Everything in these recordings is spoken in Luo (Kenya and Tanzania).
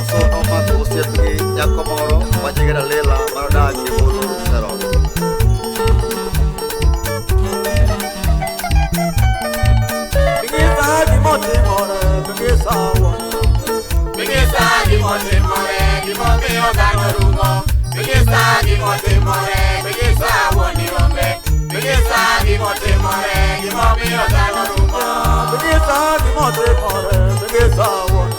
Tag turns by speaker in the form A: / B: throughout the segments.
A: Samson omako osiep gi nyako moro ma nyinge Dalila manodak e bwo Sharon.
B: Bingisa gimotimore, bingisa wuon.
C: Bingisa gimotimore, gimomiyo dhano rumo. Bingisa gimotimore, bingisa wuon rombe. Bingisa gimotimore, gimomiyo dhano rumo.
B: Bingisa gimotimore, bingisa wuon.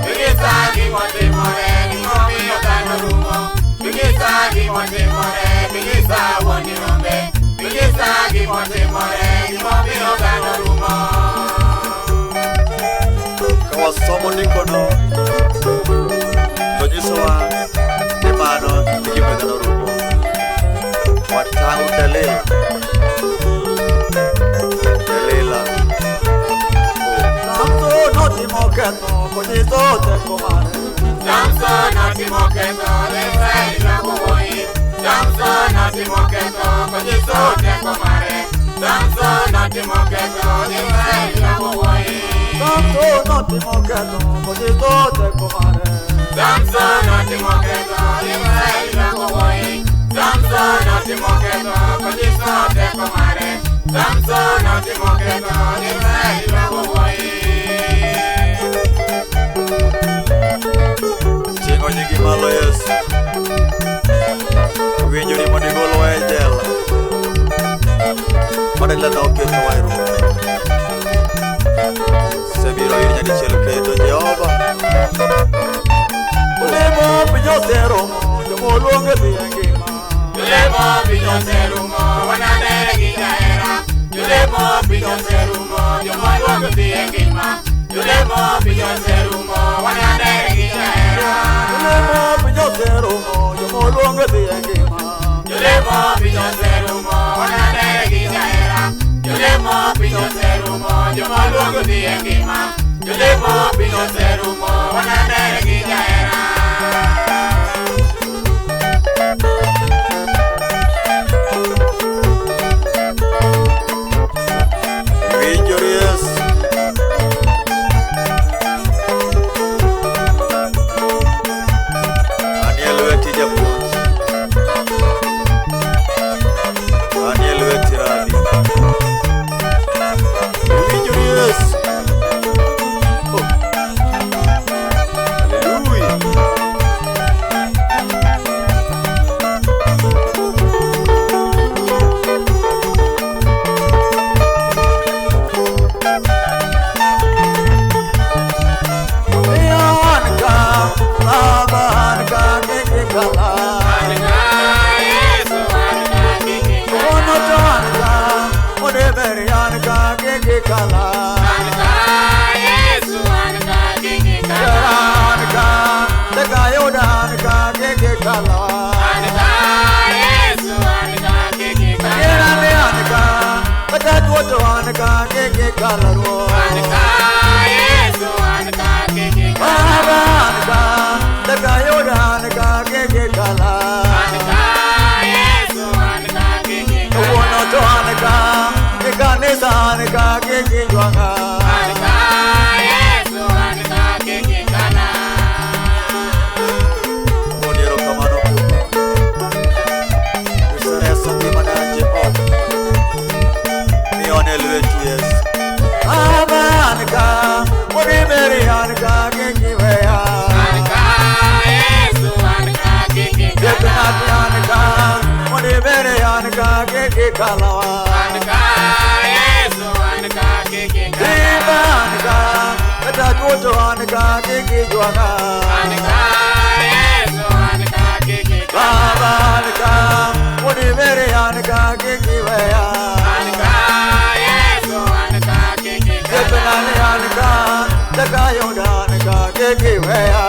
C: Bingisa gimotimore, gimomiyo dhano rumo. Bingisa gimotimore, bingisa wuon rombe. Bingisa gimotimore, gimomiyo dhano rumo.
A: Ka wasomo ndikono to nyisowa ni mano e gima dhano rumo. Watang'o Dalila. Dalila. Oh.
B: Samson notimo ketho konyiso teko mare.
C: Samson otimo ketho, Israel nogo wuoyi. Samson otimo ketho, konyiso teko mare. Samson otimo ketho, Israel nogo wuoyi.
B: Samson notimo ketho konyiso teko mare.
C: Samson otimo ketho, Israel nogo wuoyi. Samson otimo ketho, konyiso teko mare. Samson otimo ketho, Israel nogo wuoyi.
A: Ting'o nyingi malo Yesu. Winjori mondo igolwa e jela. Ma Dalila noketowa e ruoth. Osebiro ir nyadichiel kendo Jehova.
B: Olemo piny oserumo, jomoluongo dhi e ngima.
C: Jolemo piny oserumo, wananere gi jahera. Jolemo piny oserumo, jomoluongo dhi e ngima. Jolemo piny oserumo, wananere gi jahera.
B: Olemo piny oserumo, jomoluongo dhi e ngima.
C: Jolemo piny oserumo, wananere gi jahera. Jolemo piny oserumo, jomoluongo dhi e ngima. Jolemo piny oserumo, wananere gi jahera.
A: Winjori Yesu. Anie lweti japuonj. Anie lweti rabi. Winjori Yesu. Oh. Hallelujah.
B: An ka, Baba an ka kikikala.
C: An ka Yesu, an ka kikikala.
B: Ono to an ka, Odeberi an ka kikikala.
C: An ka Yesu, an ka kikikala.
B: An ka, Tekayoda an ka kikikala.
C: An ka Yesu, an ka kikikala.
B: Yerane an ka, Katatuoto an ka kikikala ruo.
C: An ka Yesu, an ka kikikala.
B: Baba an ka, Tekayoda an ka kikikala.
C: An ka Yesu, an ka kikikala.
B: Wuono to an ka, Ikanisa an ka kikijwang'a.
C: An ka Yesu, an ka kikikala.
A: Goni erokamano kuom isereso ngimana Jehova. Miyo ne lweti Yesu.
B: Baba an ka, Odiberi an ka kikiweya.
C: An ka Yesu, an ka kikikala.
B: Jepinati an ka, Odiberi an ka kikikalawa.
C: An ka Yesu, an ka kikikala.
B: Timba an ka, Katatuoto an ka kikijwang'a.
C: An ka Yesu, an ka kikikala.
B: Baba an ka, Odiberi an ka kikiweya.
C: An ka Yesu, an ka kikikala.
B: Jepinati an ka, Tekayoda an ka kikiweya.